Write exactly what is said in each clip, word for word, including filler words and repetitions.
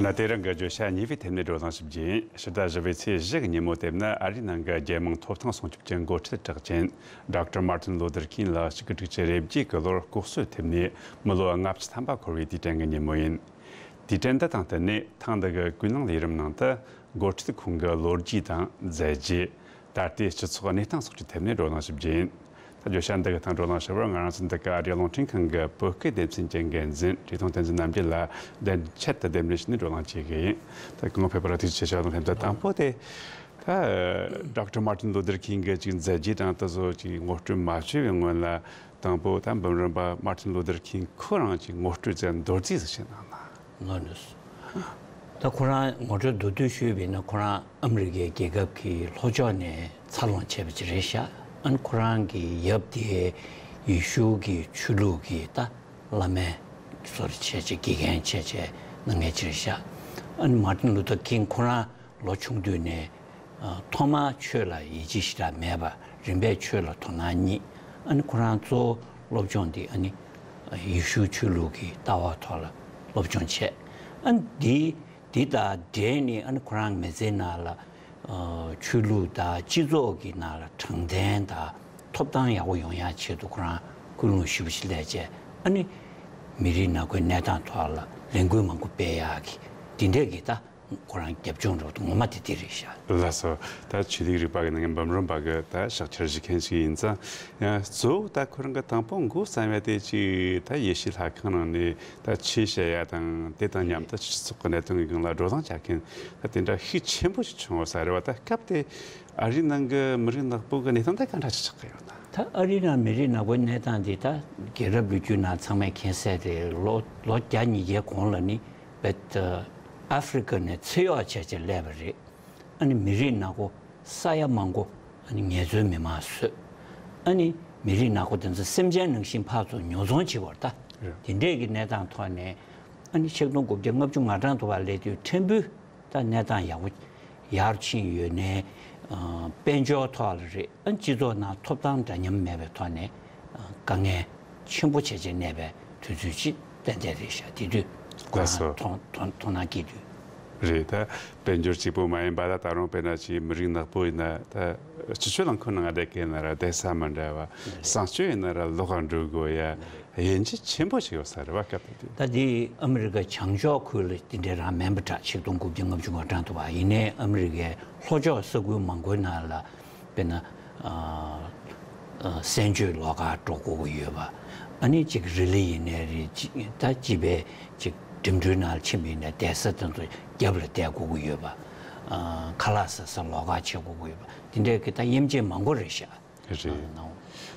ན། དེ་རིང་གི་བརྗོད་བྱ་གཉིས་པའི་ཐད་ནས་བགྲོ་གླེང་ཞིབ་རྒྱས་ཡིན། ཕྱི་ཟླ་བཞི་པའི་ཚེས་བཞི་གི་ཉིན་མོ་དེ་ནི་ཨ་རིའི་ནང་གི་རྒྱལ་དམངས་ཐོབ་ཐང་སྲུང་སྐྱོབ་ཀྱི་འགོ་ཁྲིད་གྲགས་ཅན་ཌོག་ཊར་མར་ཏིན་ལུ་ཐར་ཁིང་ལགས་གཅིག་དགུ་དྲུག་ཅུ་རེ་བརྒྱད་ཀྱི་ལོར་ལྐོག་གསོད་ཐེབས་ནས་མི་ལོ་ལྔ་བཅུ་ཐམ་པ་འཁོར་བའི་དུས་དྲན་གྱི་ཉིན་མོ་ཡིན། དུས་དྲན་འདི་དང་བསྟུན་ནས་ཐེངས་འདི་གི་ཀུན་གླེང་ལས་རིམ་ནང་དུ་འགོ་ཁྲིད་ཁོང་གི་ལོ་རྒྱུས་དང་མཛད་རྗེས། ད་ལྟའི་སྤྱི་ཚོགས་གནས་སྟངས་སོགས་ཀྱི་ཐད་ནས་བགྲོ་གླེང་ཞིབ་རྒྱས་ཡིན། ད་བརྗོད་བྱ་འདི་གི་སྟེང་བགྲོ་གླེང་ཞུ་བར་ང་རང་ཚོ་འདི་ག་ཨ་རིའི་རླུང་འཕྲིན་ཁང་གི་བོད་སྐད་སྡེ་ཚན་གྱི་འགན་འཛིན་བཀྲས་མཐོང་བསྟན་འཛིན་རྣམ་རྒྱལ་ལགས་མདུན་ཆད་དུ་གདན་འདྲེན་ཞུས་ནས་བགྲོ་གླེང་བྱེད་ཀྱི་ཡིན། ད་སྐུ་ངོ་ཕེབས་པ་ལ་ཐུགས་རྗེ་ཆེ་ཞུ་དང་ལྷན་དུ། དང་པོ་དེ་ད་ཌོག་ཊར་མར་ཏིན་ལུ་ཐར་ཁིང་གི་ཅིག་མཛད་རྗེས་དང་དེ་ཚོ་ཅིག་ངོ་སྤྲོད་མ་བྱས་པའི་སྔོན་ལ། དང་པོ་ད་འབུམ་རམས་པ་མར་ཏིན་ལུ་ཐར་ཁིང་ཁོ་རང་གི་ངོ་སྤྲོད་ཅིག་མདོར་བསྡུས་ཤིག་གནང་ན། ལགས་སོ། ད་ཁོ་རང་ངོ་སྤྲོད་མདོར་བསྡུས་ཞུས་པ་ཡིན་ན། ཁོ་རང་ཨ་མི་རི་ཀའི་རྒྱལ་ཁབ་ཀྱི་ལྷོ་ཕྱོགས་ནས་འཚར་ལོངས་བྱས་པ་ཅིག་རེད་ཤག་ཨ་ནི་ཁོ་རང་གི་ཡབ་དེ་ཡེ་ཤུ་གི་ཆོས་ལུགས་ཀྱི་ད་བླ་མའི་བཟོ་འདྲ་བྱས་བྱས་དགེ་རྒན་བྱས་བྱས་གནང་མཁན་ཅིག་རེད་ཤག་ཨ་ནི་མར་ཏིན་ལུ་ཐར་ཁིང་ཁོ་རང་ལོ་ཆུང་དུས་ནས། ཨ། ཐོག་མར་ཆོས་ལ་ཡིད་ཆེས་ཞེ་དྲག་མེད་པ། རིམ་པས་ཆོས་ལ་དོ་སྣང་རྙེད། ཨ་ནི་ཁོ་རང་གཙོ་བོ་སློབ་སྦྱོང་འདི་ཨ་ནི་ཡེ་ཤུ་ཆོས་ལུགས་ཀྱི་ལྟ་བ་ཐོག་ལ་སློབ་སྦྱོང་བྱས། ཨ་ནི་འདི་འདི་དང་འབྲེལ་ནས་ཨ་ནི་ཁོ་རང་མི་ཚེའི་ནང་ལ། ཨ། ཆོས་ལུགས་དང་སྤྱི་ཚོགས་ཀྱི་ནང་ལ་དྲང་བདེན་དང་ཐོབ་ཐང་ཡག་པོ་ཡོང་ཡག་ཆེད་དུ་ཁོ་རང་ཀུན་སློང་ཞེ་པོ་ཞིག་བསླས་བྱས། ཨ་ནི་མི་རིགས་ནག་པོའི་གནས་སྟངས་ཐོག་ལ་ལས་འགུལ་མང་པོ་སྤེལ་ཡག་གི་འདི་འདྲས་ཀྱི་ད། ཁོ་རང་རྒྱབ་ལྗོངས་འགྲོ་དུས་ངོ་མ་དེ་དེ་རེད་ཤག་ལགས་སོ། ད་ཆོས་ལུགས་རིག་པ་གི་ནང་གི་འབུམ་རམས་པ་གི་ད་ཕྱག་འཁྱེར་བཞེས་མཁན་ཞིག་ཡིན་ཙང་། ཡང་གཙོ་བོ་ད་ཁོ་རང་གི་དང་པོ་འགོ་བརྩམས་ཡ་དེ་ཅིག་ད་ཡེ་ཤུའི་ལྷ་ཁང་ནང་ནས་ད་ཆོས་བཤད་ཡ་དང་། དེ་དང་མཉམ་དུ་སྤྱི་ཚོགས་ཀྱི་གནད་དོན་གྱི་སྒང་ལ་བགྲོ་གླེང་བྱ་མཁན་ད་དེ་འདྲ་ཤུགས་ཆེན་པོ་ཞིག་བྱུང་བ་ས་རེད་བ། ད་སྐབས་དེ་ཨ་རིའི་ནང་གི་མི་རིགས་ནག་པོ་གི་གནས་སྟངས་ད་ག་འདྲ་ཞིག་ཆགས་ཀྱི་ཡོད་ན། ད་ཨ་རིའི་ནང་མི་རིགས་ནག་པོའི་གནས་སྟངས་འདི་ད་རྒྱལ་རབས་ལོ་རྒྱུས་ནང་ཚང་མས་མཁྱེན་གསལ་རེད། ལོ་ལོ་བརྒྱ་ཉིས་བརྒྱའི་གོང་ལ་ནི། བེད། ཨ་ཧྥེ་རི་ཀ་ནས་ཚེ་གཡོག་བྱས་བྱས་སླེབས་པ་རེད། ཨ་ནི་མི་རིགས་ནག་པོ་ས་ཡ་མང་པོ་ཨ་ནི་ངལ་རྩོལ་མི་མང་བཟོས། ཨ་ནི་མི་རིགས་ནག་པོ་དེ་ཚོ་སེམས་ཅན་ནང་བཞིན་ཕར་ཚུར་ཉོ་ཚོང་བྱེད་པར་ད། རེད། དེ་འདྲས་ཀྱི་གནས་སྟངས་ཐོག་ནས་ཨ་ནི་ཆིག་སྟོང་དགུ་བརྒྱ་ལྔ་བཅུ་ང་གྲངས་དུ་བ་སླེབས་དུས་ཕྲན་བུ་ད་གནས་སྟངས་ཡག་པོ་ཡར་ཕྱིན་ཡོད་ནའི། ཨ། དཔལ་འབྱོར་ཐོག་ལ་རེད། ཨ། སྤྱི་ཚོགས་ནང་ཐོབ་ཐང་འདྲ་མཉམ་མེད་པའི་ཐོག་ནས། ཨ། དཀའ་ངལ་ཆེན་པོ་བྱས་བྱས་གནས་པའི་དུས་ཚོད་ཅིག་ཏན་ཏན་རེད་ཤག་དེ་དུས་ཁོ་ལགས་སོ། རང་མཐོང་མཐོང་མཐོང་སྣང་སྐྱེས་དུས། རེད། ད་དཔལ་འབྱོར་གཅིག་པུ་མ་ཡིན་པ། ད་ད་རུང་དཔེར་ན་ཅིག་མི་རིགས་ནག་པོ་ཡིན་ན་ད་སྤྱི་སྤྱོད་རླངས་འཁོར་ནང་བསྡད་མཁན་ཡིན་ན་ར་བསྡད་ས་མི་འདྲ་བ། རེད། གསང་སྤྱོད་ཡིན་ན་ར་ལོགས་ཀ་འགྲོ་དགོས་ཡ། རེད། དབྱེ་འབྱེད་ཆེན་པོ་ཞིག་ཡོད་ས་རེད་བ། སྐབས་དེ་དུས། ད་འདི་ཨ་མི་རི་ཀ་བྱང་ཕྱོགས་ཁུལ་ལ་དེ་འདྲའི་རང་མིན་པ་འདྲ། ཆིག་སྟོང་དགུ་བརྒྱ་ལྔ་བཅུ་ང་གྲངས་དུ་བ་ཡིན་ནའི་ཨ་མི་རི་ཀའི་ལྷོ་ཕྱོགས་ས་ཁུལ་མང་པོའི་ནང་ལ། དཔེར་ན། ཨ། ཨ། གསན་བརྗོད་ལོགས་ཀ་འགྲོ་དགོས་ཀྱི་ཡོད་པ། ཨ་ནི་ཅིག་རི་ལི་ཡིན་ནའི་རེད། ཅིག་ད་སྤྱི་པའི་ཅིག་འགྲིམ་འགྲུལ་ནང་ལ་ཕྱིན་པ་ཡིན་ནའི་བསྡད་ས་དེ་ཚོ་རྒྱབ་ལ་བསྡད་དགོས་ཀྱི་ཡོད་པ། ཨ། ཁ་ལག་ཟ་ས་ལོགས་ཀ་བྱེད་དགོས་ཀྱི་ཡོད་པ། དེ་འདྲའི་གི་ད་དབྱེ་འབྱེད་མང་པོ་རེད་ཤག་རེད།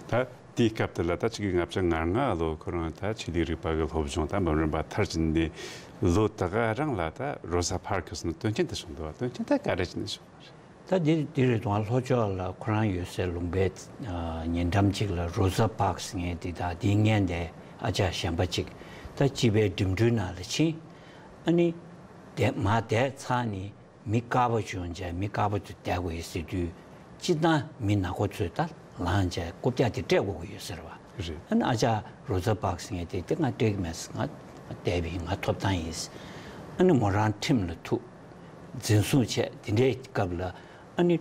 ད་དེའི་སྐབས་དེ་ལ་ད་ཆིག་སྟོང་དགུ་བརྒྱ་ང་ལྔ་ལོ་ཁོ་རང་ད་ཆོས་ལུགས་རིག་པ་གི་སློབ་སྦྱོང་ད་འབུམ་རམས་པ་མཐར་ཕྱིན་ནས་ལོ་དེ་ག་རང་ལ་ད་རོ་ཟ་པཱརཀ་ཟེར་ནས་དོན་རྐྱེན་དེ་བྱུང་འདུག་བ། དོན་རྐྱེན་ད་ག་རེ་བྱས་ནས་བྱུང་བ་རེད། ད་འདིར་འདིར་དུང་ལྷོ་ཕྱོགས་ལ་ཁོ་རང་ཡོད་སའི་ལུང་པའི་ཉེ་འགྲམ་ཅིག་ལ་རོ་ཟ་པཱརཀ་ཟེར་མཁན་དེ། ད་དེའི་སྔོན་དེ་ཨ་ཅག་གཞན་པ་ཅིག་ད་སྤྱི་པའི་འགྲིམ་འགྲུལ་ནང་ལ་ཕྱིན། ཨ་ནི་དེ་མར་བསྡད་ཚར་ནས། མི་དཀར་པོ་བྱུང་བྱས་མི་དཀར་པོ་དེ་བསྡད་དགོས་ཡོད་ཟེར་དུས། སྤྱིར་བཏང་མི་ནག་པོ་ཚོས་ད་ལངས་བྱས་རྐུབ་བཀྱག་དེ་སྤྲད་དགོས་ཀྱི་ཡོད་ཟེར་བ། རེད། ཨ་ནི་ཨ་ཅག་རོ་ཟ་པཱརཀ་ཟེར་མཁན་དེ། དེ་ང་སྤྲད་ཀྱི་མེད་ཟེར། ང་བསྡད་པ་ཡིན། ང་ཐོབ་ཐང་ཡིན་ཟེར། ཨ་ནི་མོ་རང་ཁྲིམས་ལ་ཐུག་འཛིན་བཟུང་བྱས། དེ་འདྲའི་སྐབས་ལ་ཨ་ནི་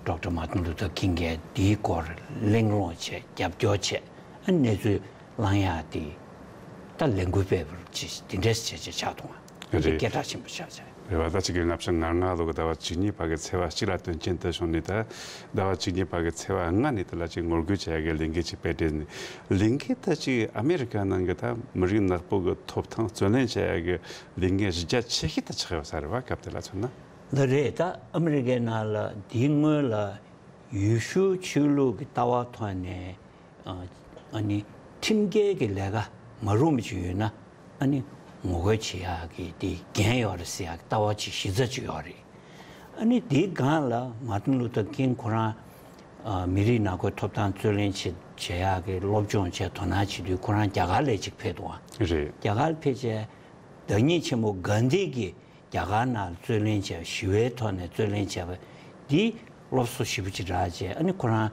ཌོག་ཊར་མར་ཏིན་ལུ་ཐར་ཁིང་གིས་དེའི་སྐོར་གླེང་སློང་བྱས། རྒྱབ་སྐྱོར་བྱས། ཨ་ནི་གནས་ཚུལ་བླང་ཡག་དེ་ད་ལས་འགུལ་སྤེལ་བར་ཅིག་དེ་འདྲས་བྱས་བྱས་ཆགས་འདུག་ཨ། དེ་རེད། སྐད་གྲགས་ཆེན་པོ་ཆགས་བྱས། རེད་བ། ད་ཆིག་སྟོང་དགུ་བརྒྱ་ལྔ་བཅུ་ང་ལྔ་ལོ་གི་ཟླ་བ་བཅུ་གཉིས་པ་གི་ཚེས་པ་གཅིག་ལ་དོན་རྐྱེན་དེ་བྱུང་ནས། ད་ཟླ་བ་བཅུ་གཉིས་པ་གི་ཚེས་པ་ལྔ་ནས་དེ་ལ་ཅིག་ངོ་རྒོལ་བྱེད་ཡག་གི་ལས་འགུལ་ཅིག་སྤེལ་བསྡད་ནས། ལས་འགུལ་དེ་ཅིག་ཨ་མེ་རི་ཀ་ནང་གི་ད་མི་རིགས་ནག་པོ་གི་ཐོབ་ཐང་རྩོད་ལེན་བྱེད་ཡག་གི་ལས་འགུལ་གཞི་རྒྱ་ཆེ་ཤོས་དེ་ཆགས་ཡོད་ས་རེད་བ། སྐབས་དེ་ལ་མཚོན་ན། ལགས་རེད། ད་ཨ་མེ་རི་ཀའི་ནང་ལ་དེའི་སྔོན་ལ་ཡེ་ཤུ་ཆོས་ལུགས་ཀྱི་ལྟ་བ་ཐོག་ནས། ཨ་ནི་ཁྲིམས་འགལ་གྱི་ལས་ཀ་མ་རུངས་པ་ཅིག་ཡོད་ན། ཨ་ནི་ངོ་རྒོལ་བྱེད་ཡག་གི་དེ་འགན་ཡོད་རེད་ཟེར་ཡག་གི་ལྟ་བ་ཅིག་གཞི་རྩ་ཅིག་ཡོད་རེད། ཨ་ནི་དེའི་སྒང་ལ་མར་ཏིན་ལུ་ཐར་ཁིང་ཁོ་རང་། ཨ། མི་རིགས་ནག་པོའི་ཐོབ་ཐང་རྩོད་ལེན་བྱེད་བྱེད་ཡག་གི་སློབ་སྦྱོང་བྱས། དོ་སྣང་བྱེད་དུས་ཁོ་རང་རྒྱ་གར་ལ་ཅིག་ཕེབས་འདུག་ཨ། རེད། རྒྱ་གར་ཕེབས་བྱས་བདག་ཉིད་ཆེན་མོ་གྷན་དྷི་གིས་རྒྱ་གར་ནང་རྩོད་ལེན་བྱས། ཞི་བའི་ཐོག་ནས་རྩོད་ལེན་བྱས་པ་འདི་སློབ་གསོ་ཞེ་པོ་ཅིག་རག་བྱས། ཨ་ནི་ཁོ་རང་།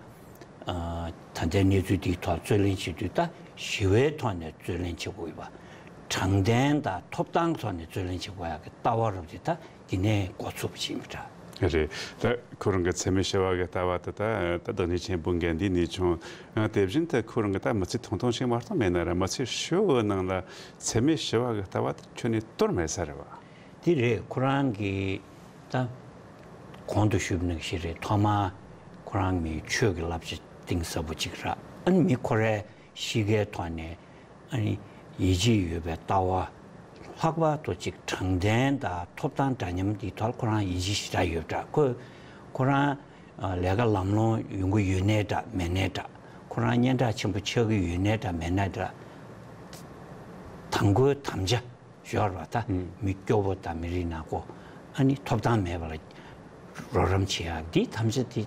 ཨ། ད་ལྟའི་གནས་ཚུལ་འདིའི་ཐོག་རྩོད་ལེན་བྱེད་དུས་ད་ཞི་བའི་ཐོག་ནས་རྩོད་ལེན་བྱེད་དགོས་ཡོད་པ། དྲང་བདེན་དང་ཐོབ་ཐང་ཐོག་ནས་རྩོད་ལེན་བྱེད་དགོས་ཡག་གི་ལྟ་བ་རུ་དེ་ད་འདི་ནས་འགོ་ཚུགས་པ་ཞིག་ཡིན་པ་འདྲ། རེད། ད་ཁོ་རང་གི་འཚེ་མེད་ཞི་བ་གི་ལྟ་བ་དེ་ད་ད་བདག་ཉིད་ཆེན་པོ་གན་དྷི་ནས་བྱུང་། དེ་བཞིན་དུ་ཁོ་རང་གི་ད་མི་ཚེ་ཐུང་ཐུང་ཞིག་མ་གཏོགས་མེད་ན་ར། མི་ཚེ་ཧྲིལ་བོའི་ནང་ལ་འཚེ་མེད་ཞི་བ་གི་ལྟ་བ་དེ་ཁྱོན་ནས་དོར་མེད་ས་རེད་བ། དེ་རེད། ཁོ་རང་གི་ད་གོང་དུ་ཞུས་པ་ནང་བཞིན་རེད། ཐོག་མར་ཁོ་རང་མི་ཆོས་ཀྱི་བསླབ་བྱ་གཏིང་ཟབ་པོ་གཅིག་ར། ཨ་ནི་མི་ཁོ་རའི་གཤིས་ཀའི་ཐོག་ནས་ཨ་ནི་ཡིད་ཆེས་ཡོད་པའི་ལྟ་བ། ལྷག་པར་དུ་གཅིག་དྲང་བདེན་དང་ཐོབ་ཐང་འདྲ་མཉམ་འདིའི་ཐོག་ཁོ་རང་ཡིད་ཆེས་ཞེ་དྲག་ཡོད་པ་འདྲ། ཁོས་ཁོ་རང་ལས་ཀ་ལམ་ལྷོང་ཡོང་གི་ཡོད་ནའི་འདྲ་མེད་ནའི་འདྲ། ཁོ་རང་སྙན་གྲགས་ཆེན་པོ་ཆགས་ཀྱི་ཡོད་ནའི་འདྲ་མེད་ནའི་འདྲ། དང་པོའི་དམ་བཅའ་ཞོར་བ་ད་ཨུམ། མི་སྐྱོ་བོ་དང་མི་རིགས་ནག་པོ་ཨ་ནི་ཐོབ་ཐང་མེད་པ་ལ་རོགས་རམ་བྱེད་ཡག་འདི་དམ་བཅའ་དེ་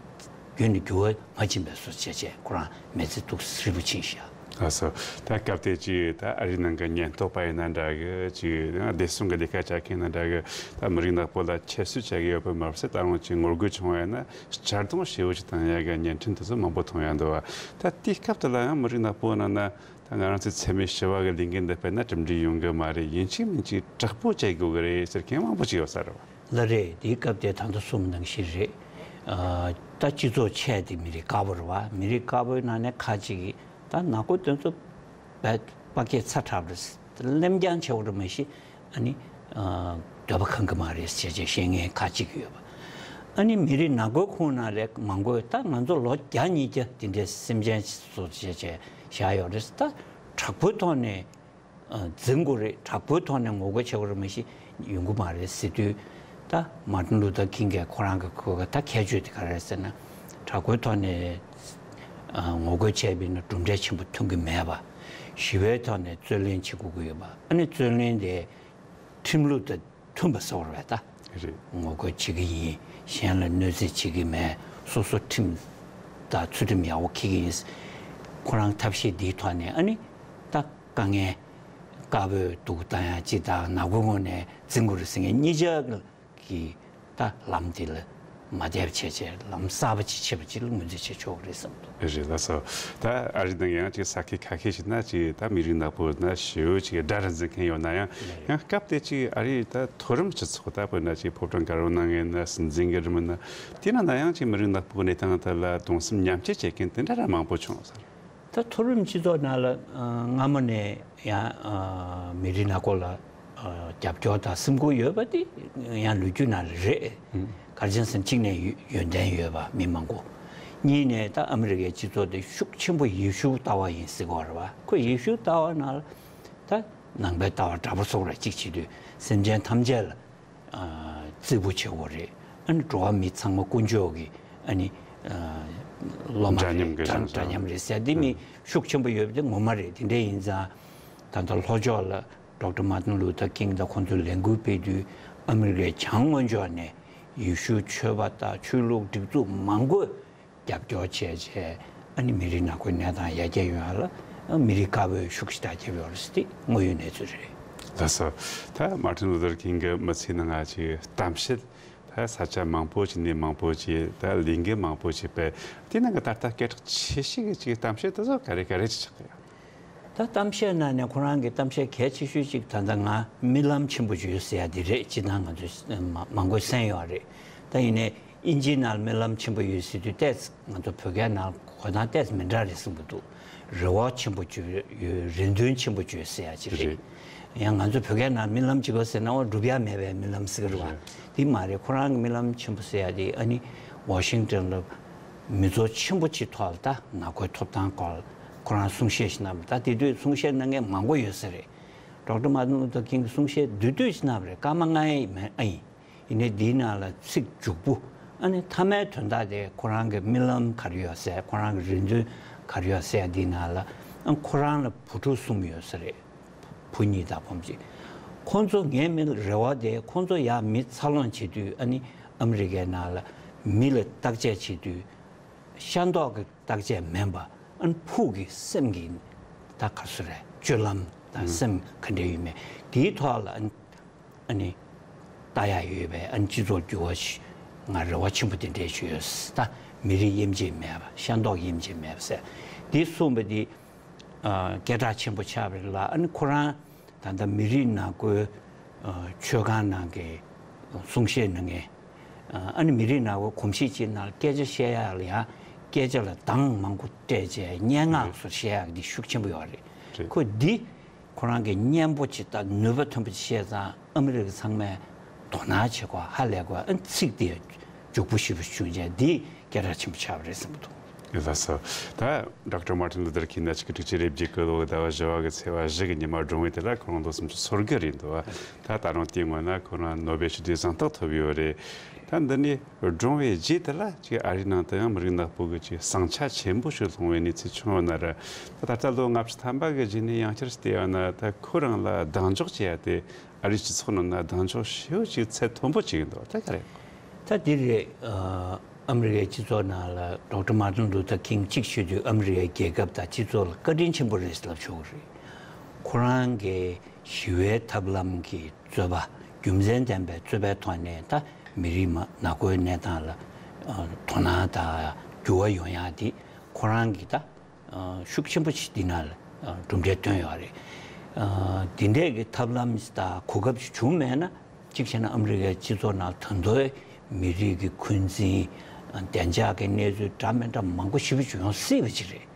རྒྱུན་ནས་འགྱུར་བ་མ་ཕྱིན་པའི་བཟོ་བྱས་བྱས་ཁོ་རང་མི་ཚེ་ཐུགས་ཧྲིལ་པོ་ཕྱིན་ཤག་ཨ་སོ། ད་སྐབས་དེ་ཅིག་ད་ཨ་རིའི་ནང་གི་ཉེན་རྟོག་པ་ཡིན་ན་འདྲ་གི། ཅིག་བདེ་སྲུང་གི་ལས་ཀ་བྱ་མཁན་ཡིན་ན་འདྲ་གི། ད་མི་རིགས་ནག་པོ་ལ་ཁྱད་གསོད་བྱ་གི་ཡོད་པ་མ་ཟད། ད་རུང་ཅིག་ངོ་རྒོལ་བྱུང་བ་ཡིན་ན་གཅར་རྡུང་ཞེ་པོ་ཅིག་བཏང་ཡག་གི་བརྙན་འཕྲིན་དེ་ཚོ་མང་པོ་མཐོང་ཡག་འདུག་བ། ད་དེའི་སྐབས་དེ་ལ་ཡང་མི་རིགས་ནག་པོ་ནང་ན། ད་ང་རང་ཚོའི་འཚེ་མེད་ཞི་བ་གི་ལས་འགུལ་འདི་སྤེལ་ན་གྲུབ་འབྲས་ཡོང་གི་མ་རེད། ཡིན་གཅིག་མིན་གཅིག་དྲག་པོ་བྱེད་དགོས་ཀྱི་རེད་ཟེར་མཁན་མང་པོ་ཅིག་ཡོད་ས་རེད་བ། ལགས་རེད། དེའི་སྐབས་དེ་ད་ལྟ་གསུངས་ནང་བཞིན་རེད། ཨ། ད་སྤྱི་ཚོགས་ཆེ་དེ་མི་རིགས་དཀར་པོ་རེད་བ། མི་རིགས་དཀར་པོའི་ནང་ནས་ཁ་ཅིག་གིས་ད་ནག་པོ་དེ་ཚོ་བས་པ་སྐད་ཚ་དྲགས་པ་རེད། གླེང་རྐྱང་ཆེ་བོ་རེད། མ་གཞི་ཨ་ནི་ཨ། འདོད་པ་ཁེངས་ཀྱི་མ་རེད་ཟེར་བྱས་བཤད་མཁན་ཁ་ཅིག་ཡོད་པ། ཨ་ནི་མི་རིགས་ནག་པོའི་ཁོངས་ན་རེད། མང་པོས་ད་ང་ཚོ་ལོ་བརྒྱ་ཉིས་བརྒྱ་དེ་འདྲའི་སེམས་ཅན་བཟོ་བྱས་བྱས་བཞག་ཡོད་རེད། ད་དྲག་པོའི་ཐོག་ནས་ཨ། འཛིང་དགོས་རེད། དྲག་པོའི་ཐོག་ནས་ངོ་རྒོལ་བྱེད་དགོས་རེད། མ་གཞི་ཡོང་གི་མ་རེད་ཟེར་དུས། ད་མར་ཏིན་ལུ་ཐར་ཁིང་གིས་ཁོ་རང་གི་ཁོ་གི་ད་ཁྱད་ཆོས་དེ་ག་རེ་རེད་ཟེར་ན། དྲག་པོའི་ཐོག་ནས་ཨ། ངོ་རྒོལ་བྱས་པ་ཡིན་ན་གྲུབ་འབྲས་ཆེན་པོ་ཐོན་གྱི་མེད་པ། ཞི་བའི་ཐོག་ནས་རྩོད་ལེན་བྱེད་དགོས་ཀྱི་ཡོད་པ། ཨ་ནི་རྩོད་ལེན་དེ་ཁྲིམས་ལུགས་དང་མཐུན་པ་བཟོ་བར་བས་ད། རེད། ངོ་རྒོལ་བྱེད་ཀྱི་ཡིན། གཞན་ལ་གནོད་འཚེ་བྱེད་ཀྱི་མེད། སོ་སོ་ཁྲིམས་དང་ཚུལ་ཁྲིམས་ཡག་པོ་འཁྱེར་གྱི་ཡིན། ཁོ་རང་ཐབས་ཤེས་འདིའི་ཐོག་ནས་ཨ་ནི་ད་དཀའ་ངལ་དཀར་པོས་སྡུག་བཏང་ཡག་ཅིག་དང་ནག་པོའི་ངོས་ནས་འཛིང་དགོས་རེད་ཟེར་མཁན་གཉིས་ཆ་གི་ད་ལམ་དེ་ལ་མ་བསྡད་པ་བྱས་བྱས་ལམ་གསར་པ་ཅིག་ཕྱེ་བ་ཅིག་ལ་ངོས་འཛིན་བྱེད་ཆོག་གི་རེད་བསམ་འདུག་རེད། ལགས་སོ། ད་ཨ་རི་ནང་ཡང་ཅིག་ས་ཁུལ་ཁ་ཤས་ཤིག་ན་ཅིག་ད་མི་རིགས་ནག་པོ་ན་ཞེ་པོ་ཅིག་དགྲར་འཛིན་མཁན་ཡོད་ན་ཡང་། ཡང་སྐབས་དེ་ཅིག་ཨ་རིའི་ད་མཐོ་རིམ་སྤྱི་ཚོགས་ད་དཔེར་ན་ཅིག་ཕོ་བྲང་དཀར་པོའི་ནང་ཡིན་ན། སྲིད་འཛིན་གྱི་རིམ་ན། དེ་ནང་ན་ཡང་ཅིག་མི་རིགས་ནག་པོའི་གནས་སྟངས་དེ་ལ་གདུང་སེམས་མཉམ་སྐྱེད་བྱེད་མཁན་དེ་འདྲ་ར་མང་པོ་བྱུང་ས་རེད། ད་མཐོ་རིམ་སྤྱི་ཚོགས་ནང་ལ་ཨ། སྔ་མོ་ནས་ཡང་ཨ། མི་རིགས་ནག་པོ་ལ་ཨ། རྒྱབ་སྐྱོར་དང་སེམས་ཁུར་ཡོད་པ་དེ་ཡང་ལོ་རྒྱུས་ནང་ལ་རེད། ཨུམ། ག་རེ་བྱས་ཟེར་ན་གཅིག་ནས་ཡོན་ཏན་ཡོད་པ་མི་མང་པོ། གཉིས་ནས་ད་ཨ་མི་རི་ཀའི་སྤྱི་ཚོགས་དེ་ཤུགས་ཆེན་པོ་ཡེ་ཤུའི་ལྟ་བ་ཡིན་ཟེར་གྱི་ཡོད་རེད་བ། ཁོ་ཡེ་ཤུའི་ལྟ་བ་ནང་ལ་ད་ནང་པའི་ལྟ་བ་འདྲ་པོ་བཟོ་འདྲ་ཅིག་བྱེད་དུས་སེམས་ཅན་ཐམས་ཅད་ལ་ཨ། བརྩི་བཀུར་བྱེད་དགོས་རེད། ཨ་ནི་འགྲོ་བ་མི་ཚང་མ་དཀོན་མཆོག་གི་ཨ་ནི་ཨ། སློབ་མ་འདྲ་མཉམ་རེད། གྱི་འདྲ་བྱང་འདྲ་མཉམ་རེད་ཟེར་དེ་མི་ཨ། ཤུགས་ཆེན་པོ་ཡོད་པ་དེ་ངོ་མ་རེད། དེ་འདྲ་ཡིན་ཙང་ད་ལྟ་ལྷོ་ཕྱོགས་ལ་ཌོག་ཊར་མར་ཏིན་ལུ་ཐར་ཀིང་དང་ཁོང་ཚོས་ལས་འགུལ་སྤེལ་དུས་ཨ་མི་རི་ཀའི་བྱང་ངོས་ཕྱོགས་ནས་ཡེ་ཤུའི་ཆོས་པ་དང་ཆོས་ལུགས་སྒྲིག་འཛུགས་མང་པོས་རྒྱབ་སྐྱོར་བྱས་བྱས། ཨ་ནི་མི་རིགས་ནག་པོའི་གནས་སྟངས་ཡར་རྒྱས་ཡོང་ཡ་ལ་ཨ། མི་རིགས་དཀར་པོས་ཤུགས་ཞེ་དྲག་རྒྱབ་ཡོད་རེད་ཟེར་དེ་དངོས་ཡོད་གནས་ཚུལ་རེད། ལགས་སོ། ད་མར་ཏིན་ལུ་ཐར་ཀིང་གི་མི་ཚེའི་ནང་ང་ཅིག་གཏམ་བཤད་ད་ས་ཆ་མང་པོ་ཅིག་ནས་མང་པོ་ཅིག་ད་ལས་འགུལ་མང་པོ་ཅིག་སྤེལ། དེ་ནང་གི་ད་ལྟ་སྐད་གྲགས་ཆེ་ཤོས་ཀྱི་ཅིག་གཏམ་བཤད་དེ་ཚོ་ག་རེ་ག་རེ་ཅིག་ཆགས་ཀྱི་ཡོད། ད་གཏམ་བཤད་ནང་ནས་ཁོ་རང་གི་གཏམ་བཤད་གལ་ཆེ་ཤོས་ཅིག་ད་ལྟ་ང་རྨི་ལམ་ཆེན་པོ་བརྗོད་ཟེར་ཡ་འདི་རེད། སྤྱིར་བཏང་ང་ཚོས་མ་མང་པོས་གསན་ཡོད་རེད། ད་ཡིན་ནའི་དབྱིན་ཇིའི་ནང་རྨི་ལམ་ཆེན་པོ་ཡོད་ཟེར་དུས་ཏོག་ཙམ་ང་ཚོ་བོད་སྐད་ནང་གོ་སྟངས་ཏོག་ཙམ་མི་འདྲ་རེད་གསུང་གི་འདུག་རེ་བ་ཆེན་པོ་བརྗོད་ཡོད། རེ་འདུན་ཆེན་པོ་བརྗོད་ཟེར་ཡ་ཅིག་རེད། རེད། ཡང་ང་ཚོ་བོད་སྐད་ནང་རྨི་ལམ་ཅིག་གོ་ཟེར་ན་འོ་འགྲུབ་ཡ་མེད་པའི་རྨི་ལམ་ཟེར་གི་རེད་བ། རེད། དེ་མ་རེད། ཁོ་རང་གི་རྨི་ལམ་ཆེན་པོ་ཟེར་ཡ་དེ་ཨ་ནི་ཝ་ཤིང་ཊོན་ལ་མི་ཚོགས་ཆེན་པོ་ཅིག་ཐོག་ལ་ད་ནག་པོའི་ཐོབ་ཐང་སྐོར་ཁོ་རང་གསུང་བཤད་ཞིག་གནང་བ། ད་དེ་དུས་གསུང་བཤད་གནང་མཁན་མང་པོ་ཡོད་ས་རེད། ཌོག་ཊར་མར་ཏིན་ལུ་ཐར་ཀིང་གི་གསུང་བཤད་བསྡུས་བསྡུས་ཤིག་གནང་བ་རེད། སྐར་མ་ལྔ་ཡི་མན་ཨ་ཡིན། ཡིན་ནའི་འདིའི་ནང་ལ་ཚིག་མཇུག་པོ་ཨ་ནི་མཐའ་མའི་དོན་དག་དེ་ཁོ་རང་གི་རྨི་ལམ་ག་རེ་ཡོད་ཟེར། ཁོ་རང་གི་རེ་འདུན་ག་རེ་ཡོད་ཟེར། འདིའི་ནང་ལ་ཨ་ཁོ་རང་ལ་བུ་ཕྲུག་གསུམ་ཡོད་ས་རེད། བུ་གཉིས་དང་སྤུན་གཅིག་ཁོང་ཚོ་ངའི་མི་རེ་བ་དེ་ཁོང་ཚོ་ཡར་མི་འཚར་ལོངས་བྱེད་དུས་ཨ་ནི་ཨ་མི་རི་ཀའི་ནང་ལ་མི་ལ་བརྟག་དཔྱད་བྱེད་དུས་ཤ་མདོག་གི་བརྟག་དཔྱད་མིན་པ་ཨ་ནི་ཕུགས་ཀྱི་སེམས་ཀྱི་ད་ག་རེ་ཟེར་རེད། སྤྱོད་ལམ་དང་སེམས་ག་འདྲ་ཡོད་མེད་དེའི་ཐོག་ལ་ཨ་ནི་ཨ་ནི་ལྟ་ཡ་ཡོད་པའི་ཨ་ནི་སྤྱི་ཚོགས་འགྱུར་བ་ཞིག་ང་རེ་བ་ཆེན་པོ་དེ་འདྲས་ཞིག་ཡོད། ད་མི་རིགས་དབྱེ་འབྱེད་མེད་པ། ཤ་མདོག་དབྱེ་འབྱེད་མེད་པ་ཟེར་འདི་གསུངས་པ་འདི་ཨ་སྐད་གྲགས་ཆེན་པོ་ཆགས་པ་རེད་ལ། ཨ་ནི་ཁོ་རང་ ད་ལྟ་མི་རིགས་ནག་པོའི་ཆོས་ཁང་ནང་གི་གསུང་བཤད་གནང་མཁན། ཨ་ནི་མི་རིགས་ནག་པོ་གོམས་གཤིས་ཅིག་ནང་སྐད་ཆ་བཤད་ཡག་ལ་ཡང་སྐད་ཆ་ལ་གདངས་མང་པོ་སྤྲད་བྱས་སྙན་ངག་བཟོ་བཤད་ཡག་འདི་ཤུགས་ཆེན་པོ་ཡོད་རེད། རེད། ཁོ་འདི་ཁོ་རང་གི་སྙན་པོ་ཅིག་དང་ནུས་པ་ཐོན་པོ་ཅིག་བཤད་ཙང་ཨ་མི་རི་ཀ་ཚང་མས་དོ་སྣང་བྱེད་དགོས། ཧ་ལས་དགོས། ཨ་ཚིག་དེ་མགྱོགས་པོ་ཞེ་པོ་བྱུང་བྱས་འདི་སྐད་གྲགས་ཆེན་པོ་ཆགས་པ་རེད་བསམ་གྱི་འདུག། ལགས་སོ། ད་ཌོག་ཊར་མར་ཏིན་ལུ་ཐར་ཁིང་ན་ཆིག་སྟོང་དྲུག་བརྒྱ་རེ་བརྒྱད་ཀྱི་ལོ་ཟླ་བ་བཞི་པ་གི་ཚེས་པ་བཞི་གི་ཉི་མ་བགྲོ་གླེང་དེ་ལ་ཁོ་རང་ལོ་སུམ་ཅུ་སོ་དགུ་རེད་འདུག། ད་ད་རུང་དེའི་སྔོན་ན་ཁོ་རང་ནོ་སྦེལ་ཞི་བདེའི་གཟེངས་རྟགས་ཐོབ་ཡོད་རེད། ད་འདི་ནས་བགྲོ་གླེང་བའི་རྗེས་དེ་ལ་ཅིག་ཨ་རིའི་ནང་དུ་ཡང་མི་རིགས་ནག་པོ་གི་ཅིག་ཟིང་ཆ་ཆེན་པོ་ཞིག་སློང་བའི་གནས་ཚུལ་བྱུང་ཡོད་ན་ར། ད་ད་ལྟ་ལོ་ལྔ་བཅུ་ཐམ་པ་གི་རྗེས་ནས་ཡང་བསྐྱར་བལྟས་ཡོད་ན། ད་ཁོ་རང་ལ་གདེང་འཇོག་བྱེད་ཡ་དེ་ཨ་རིའི་སྤྱི་ཚོགས་ནང་ན་གདེང་འཇོག་ཞེ་པོ་ཅིག་ཚད་མཐོན་པོ་ཅིག་ཡིན་འདུག། ད་ག་རེ། ད་འདི་རེད། ཨ་ཨ་མི་རི་ཀའི་སྤྱི་ཚོགས་ནང་ལ་ཌོག་ཊར་མར་ཏིན་ལུ་ཐར་ཁིང་གཅིག་ཤོད་དུས་ཨ་མི་རི་ཀའི་རྒྱལ་ཁབ་དང་སྤྱི་ཚོགས་ལ་བཀའ་དྲིན་ཆེན་པོ་རེད་ལབ་ཆོག་གི་རེད། ཁོ་རང་གི་ཞི་བའི་ཐབས་ལམ་གྱི་རྩོད་པ། རྒྱུ་མཚན་ལྡན་པའི་རྩོད་པའི་ཐོག་ནས་ད་མི་རིགས་མ་ནག་པོའི་གནས་སྟངས་ལ་ཨ་དོ་སྣང་དང་འགྱུར་བ་ཡོང་ཡག་འདི་ཁོ་རང་གི་ད་ཤུགས་ཆེན་པོ་ཞིག་འདི་ནང་ལ་གྲུབ་འབྲས་བཏོན་ཡོད་རེད། འདི་འདྲས་ཀྱི་ཐབས་ལམ་དང་གོ་སྐབས་ཤིག་བྱུང་མེད་ན། གཅིག་བྱས་ན་ཨ་མི་རི་ཀའི་སྤྱི་ཚོགས་ནང་ད་དུང་མི་རིགས་ཀྱི་འཁོན་འཛིན། བདེ་འཇགས་ཀྱི་གནས་ཚུལ་འདྲ་མི་འདྲ་མང་པོ་ཞེ་པོ་ཅིག་ཡོང་སྲིད་པ་ཅིག་རེད།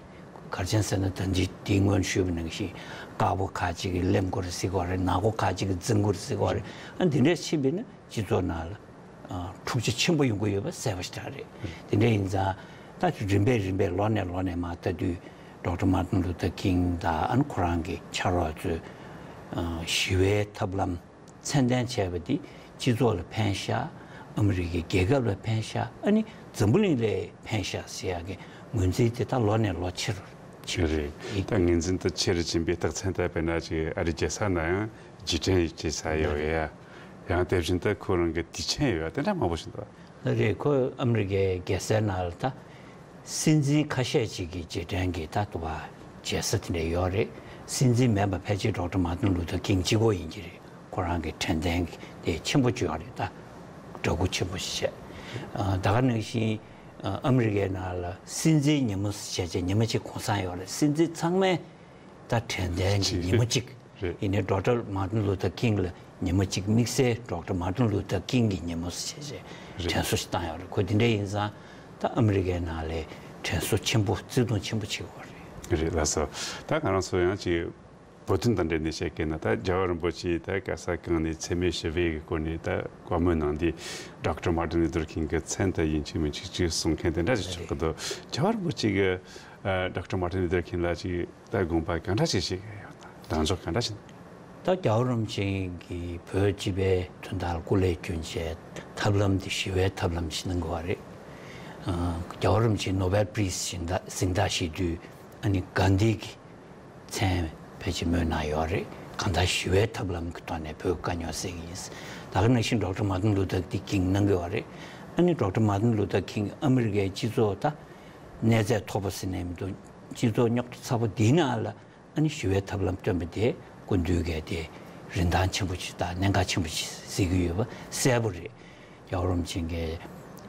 ག་རེ་བྱས་ཟེར་ན་ད་འདི་འདིའི་སྔོན་ཞུས་པ་ནང་བཞིན་དཀར་པོ་ཁག་ཅིག་གིས་ལེན་དགོས་རེད་ཟེར་གྱི་ཡོད་རེད། ནག་པོ་ཁག་ཅིག་གིས་འཛིང་དགོས་རེད་ཟེར་གྱི་ཡོད་རེད། ཨ་འདི་འདྲས་ཕྱིན་པ་ཡིན་ན། སྤྱི་ཚོགས་ནང་ལ་འཁྲུག་ཆ་ཆེན་པོ་ཡོང་གི་ཡོད་པ་གསལ་པོ་ཞིག་རེད། དེ་འདྲ་ཡིན་ཙང་ད་རིམ་པས་རིམ་པས་ལོ་ནས་ལོ་ནས་མར་ལྟ་དུས་ཌོག་ཊར་མར་ཏིན་ལུ་ཐར་ཁིང་དང་ཨ་ནི་ཁོ་རང་གི་ཕྱག་རོགས་ཚོས་ཞི་བའི་ཐབས་ལམ་ཚད་ལྡན་བྱས་པ་འདི་སྤྱི་ཚོགས་ལ་ཕན་ཤག། ཨ་མི་རི་ཀའི་རྒྱལ་ཁབ་ལ་ཕན་ཤག། ཨ་ནི་འཛམ་བུ་གླིང་ལ་ཕན་ཤག་ཟེར་ཡག་གི་ངོས་འཛིན་དེ་ད་ལོ་ནས་ལོ་ཆེ་རུ་ཕྱིན། རེད། ད་ངོས་འཛིན་དེ་ཆེ་རུ་ཕྱིན་པའི་རྟགས་མཚན་ལྟ་བས་ན་ཅིག་ཨ་རིའི་རྒྱལ་ས་ན་ཡང་རྗེས་དྲན་བྱེད་ས་ཡོད་ཡ། ཡང་དེ་བཞིན་དུ་ཁོ་རང་གི་དུས་ཆེན་ཡོད་ཡ་དེ་འདྲ་མང་པོ་ཞིག་འདུག། རེད། ཁོ་ཨ་མི་རི་ཀའི་རྒྱལ་སའི་ནང་ལ་ད་སྲིད་འཛིན་ཁ་ཤས་ཅིག་གི་རྗེས་དྲན་གྱི་ད་དུ་བ་མཇལ་ས་དེ་འདྲ་ཡོད་རེད། སྲིད་འཛིན་མིན་པ་ཕལ་ཆེར་ཌོག་ཊར་མར་ཏིན་ལུ་ཐར་ཁིང་གཅིག་པོ་ཡིན་གྱི་རེད། ཁོ་རང་གི་དྲན་རྟེན་གྱི་དེ་ཆེན་པོ་བྱུང་ཡོད་རེད། ད་འདྲ་སྐུ་ཆེན་པོ་ཞིག་བྱས། ད་ག་ནང་བཞིན་ཨ་མི་རི་ཀའི་ནང་ལ་སྲིད་འཛིན་ཉིན་མོ་ཟེར་བྱས་ཉིན་མོ་གཅིག་གུང་སེང་ཡོད་རེད། སྲིད་འཛིན་ཚང་མས་ད་དྲན་རྟེན་གྱི་ཉིན་མོ་གཅིག། རེད། ཡིན་ནའི་ཌོག་ཊར་མར་ཏིན་ལུ་ཐར་ཁིང་ལ་ཉིན་མོ་གཅིག་དམིགས་བསལ་ཌོག་ཊར་མར་ཏིན་ལུ་ཐར་ཁིང་གི་ཉིན་མོ་ཟེར་བྱས་རེད། དྲན་གསོ་ཞིག་བཏང་ཡོད་རེད། ཁོ་དེ་འདྲ་ཡིན་ཙང་ད་ཨ་མི་རི་ཀའི་ནང་ལ་དྲན་གསོ་ཆེན་པོ་བརྩི་མཐོང་ཆེན་པོ་བྱེད་དགོས་རེད། རེད། ལགས་སོ། ད་ང་རང་ཚོ་ཡང་ཅིག་བོད་དོན་དང་འབྲེལ་ནས་བཤད་མཁན་ན། ད་རྒྱལ་བ་རིན་པོ་ཆེ་ད་ག་ས་གང་ནས་འཚེ་མེད་ཞི་བའི་གི་སྐོར་ནས་ད་བཀའ་མོལ་གནང་དུས་ཌོག་ཊར་མར་ཏིན་ལུ་ཐར་ཁིང་གི་མཚན་དུ་ཡིན་གཅིག་མིན་གཅིག་ཅིག་གསུང་མཁན་དེ་འདྲ་ཞིག་ཆགས་ཀྱི་འདུག། རྒྱལ་བ་རིན་པོ་ཆེ་གི་ཨ་ཌོག་ཊར་མར་ཏིན་ལུ་ཐར་ཁིང་ལ་ཅིག་ད་དགོངས་པ་གང་འདྲ་ཞིག་བཞེས་ཀྱི་ཡོད་ན། གདེང་འཇོག་གང་འདྲ་ཞིག། ད་རྒྱལ་བ་རིན་པོ་ཆེ་གིས་བོད་སྤྱི་པའི་དོན་དག་ལ་སྐུ་ལས་བསྐྱོན་བྱས་ཐབས་ལམ་དེ་ཞི་བའི་ཐབས་ལམ་ཞིག་གནང་དགོས་པ་རེད། ཨ་རྒྱལ་བ་རིན་པོ་ཆེ་ནོ་བེལ་པི་རི་ཛི་གཟེངས་རྟགས་གཟེངས་རྟགས་བཞེས་དུས་ཨ་ནི་གྷན་དྷི་གི་མཚན་ཕལ་ཆེར་མོས་གནང་ཡོད་རེད། གང་ལྟར་ཞི་བའི་ཐབས་ལམ་གྱི་ཐོག་ནས་བོད་དཀའ་རྙོག་སེལ་གྱི་ཡིན། ད་ག་ནང་བཞིན་ཌོག་ཊར་མར་ཏིན་ལུ་ཐར་དེ་ཀིང་གནང་གི་ཡོད་རེད། ཨ་ནི་ཌོག་ཊར་མར་ཏིན་ལུ་ཐར་ཀིང་ཨ་མི་རི་ཀའི་སྤྱི་ཚོགས་ད་གནས་ཚད་མཐོ་པོ་ཟེར་ནས་མི་འདུག། སྤྱི་ཚོགས་རྙོག་དྲ་ཚ་པོ་འདིའི་ནང་ལ་ཨ་ནི་ཞི་བའི་ཐབས་ལམ་སྟོན་པ་དེ་སྐུ་མདུན་གྱིས་དེ་རིན་ཐང་ཆེན་པོ་ཞིག་དང་གནད་འགག་ཆེན་པོ་ཞིག་གཟིགས་ཀྱི་ཡོད་པ་གསལ་པོ་རེད། རྒྱལ་བ་རིན་པོ་ཆེ་གིས་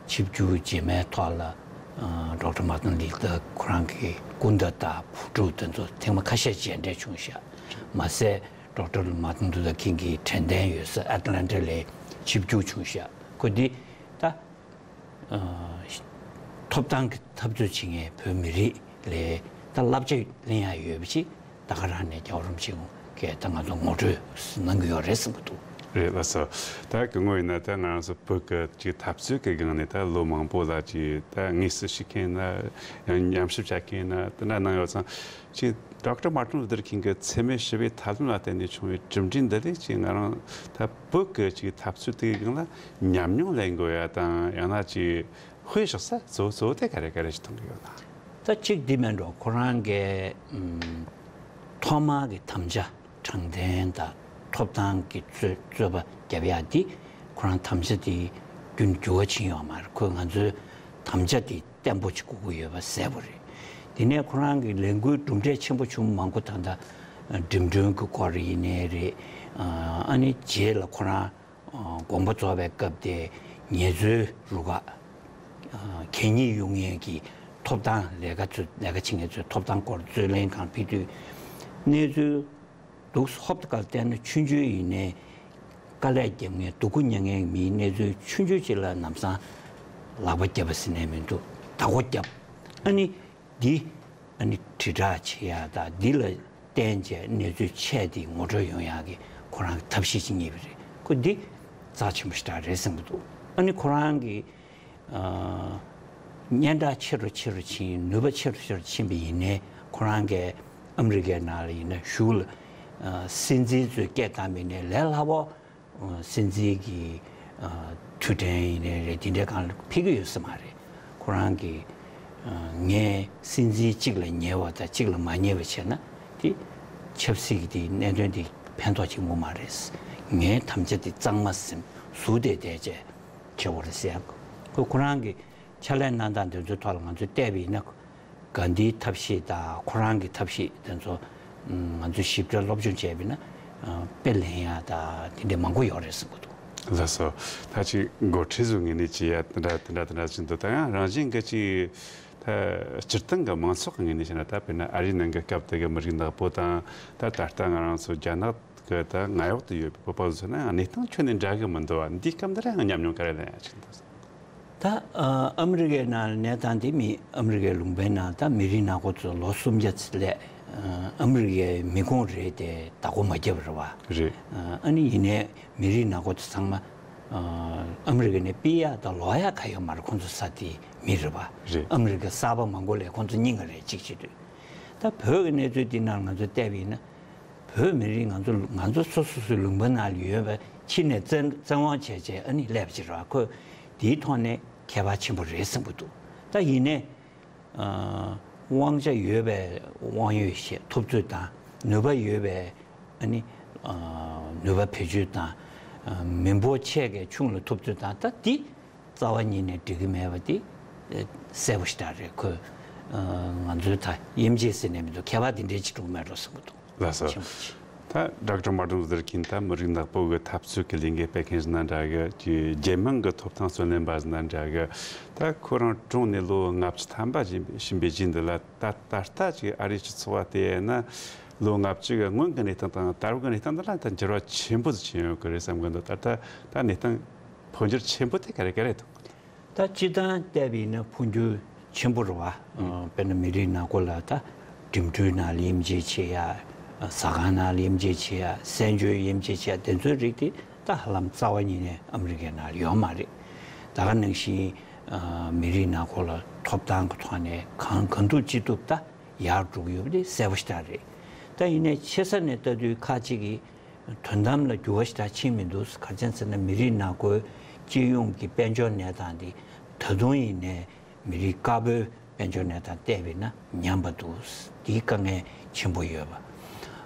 ཆིབས་བསྒྱུར་རྗེས་མའི་ཐོག་ལ་ཨ་ཌོག་ཊར་མར་ཏིན་ལུ་ཐར་ཁོ་རང་གི་སྐུ་ཟླ་དང་བུ་ཕྲུག་དེ་ཚོ་ཐེངས་མ་ཁ་ཤས་མཇལ་འཕྲད་བྱུང་ཤག། མ་ཟད་ཌོག་ཊར་མར་ཏིན་ལུ་ཐར་ཀིང་གི་དྲན་རྟེན་ཡོད་ས་ཨེ་ཊ་ལན་ཊ་ལ་ཆིབས་བསྒྱུར་བྱུང་ཤག། ཁོ་འདི་ད་ཨ་ཐོབ་ཐང་གི་འཐབ་རྩོད་བྱེད་མཁན་བོད་མི་རིགས་ལ་ད་བསླབ་བྱ་ལེན་ཡ་ཡོད་པ་ཅིག་ད་ག་རང་ནས་རྒྱལ་བ་རིན་པོ་ཆེ་གིས་ད་ང་ཚོ་ངོ་སྤྲོད་གནང་གི་ཡོད་རེད་བསམ་གྱི་འདུག། རེད། ལགས་སོ། ད་སྐུ་ངོ་ཡིན་ན་ད་ང་རང་ཚོ་བོད་ཀྱི་ཅིག་འཐབ་རྩོད་ཀྱི་སྒང་ནས་ད་ལོ་མང་པོ་ལ་ཅིག་ད་དངོས་སུ་ཞུགས་མཁན་ཡིན་ན་ཡང་ཉམས་ཞིབ་བྱ་མཁན་ཡིན་ན་དེ་འདྲ་གནང་ཡོད་ཙང་། ཅིག་ཌོག་ཊར་མར་ཏིན་ལུ་ཐར་ཁིང་གི་འཚེ་མེད་ཞི་བའི་ཐབས་ལམ་ལ་བརྟེན་ནས་བྱུང་བའི་གྲུབ་འབྲས་འདི་ལས་ཅིག་ང་རང་ད་བོད་ཀྱི་ཅིག་འཐབ་རྩོད་དེའི་སྒང་ལ་ཉམས་མྱོང་ལེན་དགོས་ཡ་དང་། ཡང་ན་ཅིག་དཔེ་བཞག་ས་གཙོ་བོ་གཙོ་བོ་དེ་ག་རེ་ག་རེ་ཞིག་མཐོང་གི་ཡོད་ན། ད་གཅིག་འདི་མིན་འགྲོ། ཁོ་རང་གི་ཨམ་ཐོག་མ་གི་དམ་བཅའ་དྲང་བདེན་དང་ཐོབ་ཐང་གི་རྩོད་རྩོད་པ་རྒྱབ་ཡ་འདི་ཁོ་རང་དམ་བཅའ་དེ་རྒྱུན་འགྱུར་བ་ཕྱིན་ཡོད་མ་རེད། ཁོས་ང་ཚོའི་དམ་བཅའ་དེ་བརྟན་པོ་ཅིག་དགོས་ཀྱི་ཡོད་པ་གསལ་པོ་རེད། དེ་ནས་ཁོ་རང་གི་ལས་འགུལ་གྲུབ་འབྲས་ཆེན་པོ་བྱུང་མང་པོ། ད་ལྟ་འགྲིམ་འགྲུལ་གྱི་སྐོར་ཡིན་ནའི་རེད། ཨ་ནི་རྗེས་ལ་ཁོ་རང་དགོངས་པ་རྫོགས་པའི་སྐབས་དེ་ངལ་རྩོལ་རུ་ཁག་གད་སྙིགས་གཡུག་མཁན་གྱི་ཐོབ་ཐང་། ལས་ཀ་ཚོ་ལས་ཀ་བྱེད་མཁན་ཚོའི་ཐོབ་ཐང་སྐོར་རྩོད་གླེང་སྒང་ཕེབས་དུས་གནས་ཚུལ་ འདུག་ཧོབ་ཏེ་ཁ་ལ་བལྟས་ན་ཆུང་ཆུང་ཡིན་ནའི་དཀའ་ལས་རྒྱབ་མཁན་སྡུག་པོ་མྱངས་མཁན་མིའི་གནས་ཚུལ་ཆུང་ཆུང་ཅིག་ལ་ལམ་སང་ལག་པ་བརྒྱབ་པ་ཟེར་ནས་མི་འདུག་བདག་པོ་བརྒྱབ། ཨ་ནི་འདི་ཨ་ནི་དྲིལ་བསྒྲགས་བྱེད་ཡག་དང་འདི་ལ་བརྟེན་བྱས་གནས་ཚུལ་ཆད་དེ་ངོ་སྤྲོད་ཡོང་ཡག་གི་ཁོ་རང་གི་ཐབས་ཤེས་ཅིག་རྙེད་པ་རེད། ཁོ་འདི་རྩ་ཆེན་པོ་ཞེ་དྲག་རེད་བསམ་གྱི་འདུག་ཨ་ནི་ཁོ་རང་གི་ཨ་སྙན་གྲགས་ཆེ་རུ་ཆེ་རུ་ཕྱིན། ནུས་པ་ཆེ་རུ་ཆེ་རུ་ཕྱིན་པ་ཡིན་ནའི་ཁོ་རང་གིས་ཨ་མི་རི་ཀའི་ནང་ལ་ཡིན་ན་གཞུག་ལ་ཨ་སྲིད་འཛིན་ཚོས་སྐད་བཏང་པ་ཡིན་ནའི་ལས་སླ་པོ་ཨ་སྲིད་འཛིན་གྱི་ཨ་ཐུགས་དྲན་ཡིན་ནའི་རེད། དེ་འདྲའི་སྒང་ལ་ཕེབས་ཀྱི་ཡོད་ས་མ་རེད། ཁོ་རང་གིས་ཨ་ངས་སྲིད་འཛིན་གཅིག་ལ་ཉེ་བ་དང་གཅིག་ལ་མ་ཉེ་བ་བྱས་ན་དེ་ཆབ་སྲིད་ཀྱི་དེ་གནད་དོན་དེ་ཕན་ཐོགས་ཅིག་ཡོང་གི་མ་རེད། ངའི་དམ་བཅའ་དེ་གཙང་མ་ཟིན་ཟུར་དེ་བསྡད་བྱས། བྱེད་དགོས་རེད་ཟེར། ཁོ་ཁོ་རང་གི་ཕྱག་ལས་གནང་སྟངས་དེ་ཚོའི་ཐོག་ལ་ང་ཚོས་བལྟས་པ་ཡིན་ན། གྷན་དྷིའི་ཐབས་ཤེས་དང་ཁོ་རང་གི་ཐབས་ཤེས་དེ་ཚོ་ང་ཚོས་ཞིབ་ཕྲ་སློབ་སྦྱོང་བྱས་པ་ཡིན་ན་དཔེ་ལེན་ཡག་དང་དེ་འདྲ་མང་པོ་ཡོད་རེད་བསམ་གྱི་འདུག་ལགས་སོ། ད་ཅིག་འགོ་ཁྲིད་ཚོའི་ངོས་ནས་བྱེད་ཡག་དེ་འདྲ་དེ་འདྲ་དེ་འདྲ་ཞིག་འདུག་ད་ཡང་རང་བཞིན་གྱི་ཅིག་ད་སྤྱིར་བཏང་གི་མང་ཚོགས་ཀྱི་ངོས་ནས་བྱས་ན། ད་དཔེར་ན་ཨ་རིའི་ནང་གི་སྐབས་དེ་གི་མི་རིགས་ནག་པོ་དང་། ད་ད་ལྟ་ང་རང་ཚོ་རྒྱ་ནག་གི་ད་ང་འོག་ཏུ་ཡོད་པའི་བོད་པ་ཚོ་ན་གནས་སྟངས་ཁྱོན་ནས་འདྲ་གི་མི་འདུག་བ། འདིའི་སྐབས་འདི་ལ་ཡང་ཉམས་མྱོང་ག་རེ་ལེན་ཡག་ཅིག་འདུག་ད་ཨ་ཨ་མི་རི་ཀའི་ནང་གནས་སྟངས་དེ་མི་ཨ་མི་རི་ཀའི་ལུང་པའི་ནང་ད་མི་རིགས་ནག་པོ་ཚོ་ལོ་སུམ་བརྒྱ་ཙམ་སླེབས། ཨ་ཨ་མི་རི་ཀའི་མི་ཁོངས་རེད་དེ་བདག་པོ་མ་བརྒྱབ་རེད་བ། རེད། ཨ་ཨ་ནི་ཡིན་ནའི་མི་རིགས་ནག་པོ་དེ་ཚང་མ་ཨ་ཨ་མི་རི་ཀ་ནས་ཕུད་ཡག་དང་ལོག་ཡག་གང་ཡང་མ་རེད། ཁོང་ཚོ་ས་དེ་མི་རེད་བ། རེད། ཨ་མི་རི་ཀ་གསར་པ་མང་པོ་སླེབས། ཁོང་ཚོ་རྙིང་པ་རེད། གཅིག་བྱེད་དུས་ད་བོད་ཀྱི་གནས་ཚུལ་འདི་ནང་ང་ཚོ་བལྟས་པ་ཡིན་ན། བོད་མི་རིགས་ང་ཚོ་ང་ཚོ་སོ་སོ་སོའི་ལུང་པ་ནང་ལ་ཡོད་པ་ཕྱི་ནས་བཙན་བཙན་དབང་བྱས་བྱས་ཨ་ནི་སླེབས་པ་ཅིག་རེད་བ། ཁོས་དེའི་ཐོག་ནས་ཁྱད་པར་ཆེན་པོ་རེད་བསམ་གྱི་འདུག་ད་ཡིན་ནའི་ཨ་དབང་ཆ་ཡོད་པའི་དབང་ཡོད་ཤེས་ཐུབ་ཚོད་དང་། ནུས་པ་ཡོད་པའི་ཨ་ནི་ཨ་ནུས་པ་བེད་སྤྱོད་དང་། ཨ་མི་འབོར་ཆེ་གེ་ཆུང་ལ་ཐུབ་ཚོད་དང་། ད་འདི་རྩ་བ་ཉིད་ནས་འགྲིག་གི་མེད་པ་དེ་གསལ་པོ་ཞེ་དྲག་རེད། ཁོས་ང་ཚོའི་ད་དབྱེ་འབྱེད་ཟེར་ནས་མི་འདུག་ཁྱད་པར་དེ་འདྲའི་ཅིག་འགྲོ་གི་མེད་འགྲོ་བསམ་གྱི་འདུག་ལགས་སོ། ཆེན་པོ་ཆེ། ད་ཌོག་ཊར་མར་ཏིན་ལུ་ཐར་ཀིང་ད་མི་རིགས་ནག་པོ་གི་འཐབ་རྩོད་ཀྱི་ལས་འགུལ་སྤེལ་མཁན་ཞིག་ནང་འདྲ་གི་ཅིག་རྒྱལ་དམངས་ཀྱི་ཐོབ་ཐང་རྩོད་ལེན་པ་ཞིག་ནང་འདྲ་གི། ད་ཁོ་རང་གྲོངས་ནས་ལོ་ལྔ་བཅུ་ཐམ་པ་ཕྱིན་པའི་རྗེས་འདི་ལ། ད་ད་ལྟ་ཅིག་ཨ་རིའི་སྤྱི་ཚོགས་བ་དེ་ཡིན་ན་ལོ་ལྔ་བཅུ་གི་སྔོན་གྱི་གནས་སྟངས་དང་ད་རུང་གི་གནས་སྟངས་འདི་ལ་ད་འགྱུར་བ་ཆེན་པོ་ཞིག་ཕྱིན་ཡོད་ཀྱི་རེད་བསམ་གྱི་འདུག་ད་ལྟ་ད་གནས་སྟངས་འཕོ་འགྱུར་ཆེན་པོ་དེ་ག་རེ་ག་རེ་འདུག་ད་སྤྱིར་བཏང་བལྟས་པ་ཡིན་ན་འཕོ་འགྱུར་ཆེན་པོ་རེད་བ། ཨ་དཔེར་ན་མི་རིགས་ནག་པོ་ལ་ད་འགྲིམ་འགྲུལ་ནང་ལ་དབྱེ་འབྱེད་བྱེད་ཡ། ཟ་ཁང་ནང་ལ་དབྱེ་འབྱེད་བྱེད་ཡ། གསན་བརྗོད་དབྱེ་འབྱེད་བྱེད་ཡ། དེ་ཚོའི་རིགས་དེ་ད་ཧ་ལམ་རྩ་བ་ཉིད་ནས་ཨ་མི་རི་ཀའི་ནང་ལ་ཡོད་མ་རེད། ད་ག་ནང་བཞིན་ཨ་མི་རིགས་ནག་པོ་ལ་ཐོབ་ཐང་གི་ཐོག་ནས་གང་གང་ཐུབ་ཅི་ཐུབ་ད་ཡར་འགྲོ་གི་ཡོད་པ་དེ་གསལ་པོ་ཞེ་དྲག་རེད། ད་ཡིན་ནའི་ཆེ་ས་ནས་ལྟ་དུས་ཁག་ཅིག་གིས་དོན་དམ་ལ་འགྱུར་བ་ཞེ་དྲག་ཕྱིན་མི་འདུག་ག་རེ་བྱས་ཟེར་ན་མི་རིགས་ནག་པོའི་སྤྱི་ཡོངས་ཀྱི་དཔལ་འབྱོར་གནས་སྟངས་འདི་ད་དུང་ཡིན་ནའི་མི་རིགས་དཀར་པོའི་དཔལ་འབྱོར་གནས་སྟངས་བལྟས་པ་ཡིན་ན་ཉམས་པ་འདུག་འདིའི་དཀའ་ངལ་ཆེན་པོ་ཡོད་པ།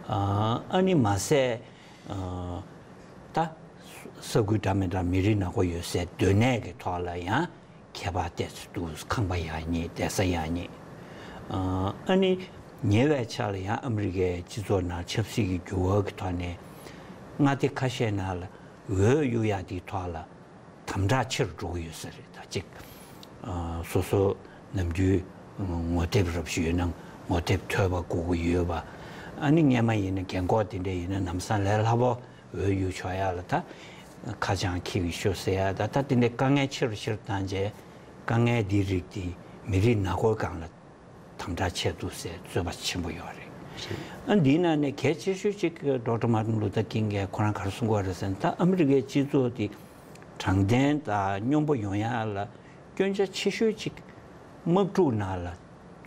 ཨ་ཨ་ནི་མ་ཟད་ཨ་ད་ས་ཁུལ་འདྲ་མི་འདྲ་མི་རིགས་ནག་པོ་ཡོད་སའི་སྡོད་གནས་ཀྱི་ཐོག་ལ་ཡང་ཁྱད་པར་ཏོག་ཙམ་འདུག་ཁང་པ་ཡག་ཉེས། བསྡད་ས་ཡག་ཉེས། ཨ་ཨ་ནི་ཉེ་བའི་ཆར་ལ་ཡང་ཨ་མི་རི་ཀའི་སྤྱི་ཚོགས་ནང་ཆབ་སྲིད་ཀྱི་འགྱུར་བ་གི་ཐོག་ནས་མངའ་སྡེ་ཁ་ཤས་ནང་ལ་འོས་གཡུག་ཡག་དེའི་ཐོག་ལ་དམ་དྲག་ཆེ་རུ་འགྲོ་གི་ཡོད་ས་རེད། ད་གཅིག་ཨ་སོ་སོ་ནམ་རྒྱུན་ངོ་དེབ་རབ་ཞུ་ཡོད་ན་ངོ་དེབ་ཐོལ་པ་དགོས་ཀྱི་ཡོད་པ། ཨ་ནི་སྔོན་མ་ཡིན་ན་རྒན་འཁོགས་དེ་འདྲ་ཡིན་ན་ལམ་སང་ལས་སླ་པོ་འོས་གཡུག་ཆོག་ཡག་ལ་ད་ཁ་བྱང་འཁྱེར་གི་ཤོག་ཟེར་ཡག་ད་ད་དེ་འདྲའི་དཀའ་ངལ་ཆེ་རུ་ཆེ་རུ་བཏང་རྗེས་དཀའ་ངལ་འདིའི་རིགས་དེ་མི་རིགས་ནག་པོའི་སྒང་ལ་དམ་དྲག་ཆེ་འདུག་ཟེར་རྩོད་པ་ཆེན་པོ་ཡོད་རེད། ཨ་འདིའི་ནང་ནས་གལ་ཆེ་ཤོས་གཅིག་ཌོག་ཊར་མར་ཏིན་ལུ་ཐར་ཀིང་གིས་ཁོ་རང་ག་རེ་གསུང་གི་ཡོད་རེད་ཟེར་ན། ད་ཨ་མི་རི་ཀའི་སྤྱི་ཚོགས་དེ་དྲང་བདེན་དང་སྙོམས་པོ་ཡོང་ཡག་ལ་སྐྱོན་ཆ་ཆེ་ཤོས་གཅིག་དམག་འཁྲུག་ནང་ལ་